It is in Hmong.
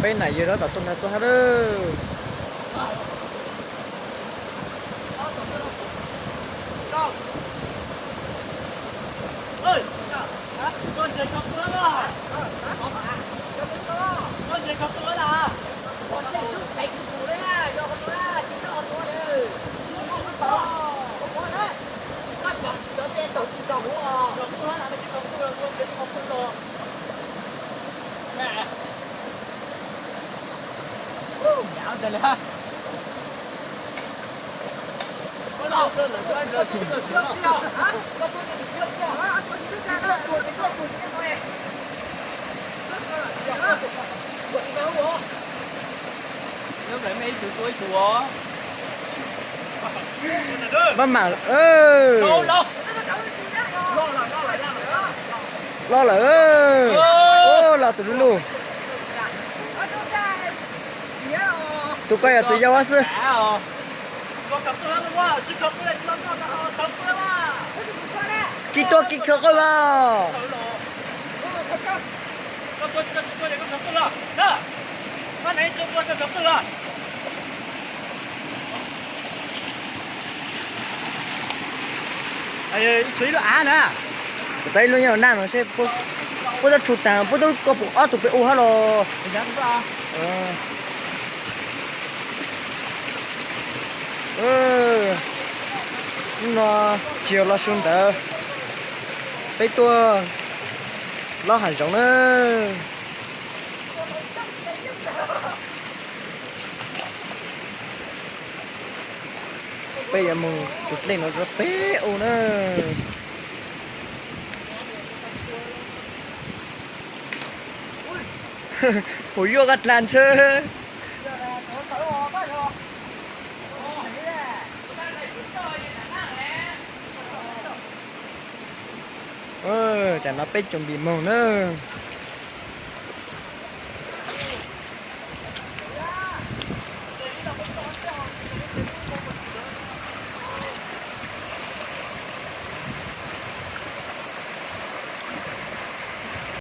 Peb nam yawg rov tom tuaj nrog tuaj hab lawm. Maj mam, los lawm, los tus lub lug. Tus ko yog tus yau xwb. Kib tuaj kib khawv qawj mas. Ib lub av na. Kuv tab ib lub nyob nag no seb puab tab tshum taag puab tab koj puas ob tug peb ua hab los. Hnub no tsis yog los su ntawd, peb tuaj lob hav zoov na. Peb yuav moog tus dlej no rua peb ua na. Puas yuav koj dlaag ntshe. Tam no peb cov npis moog na.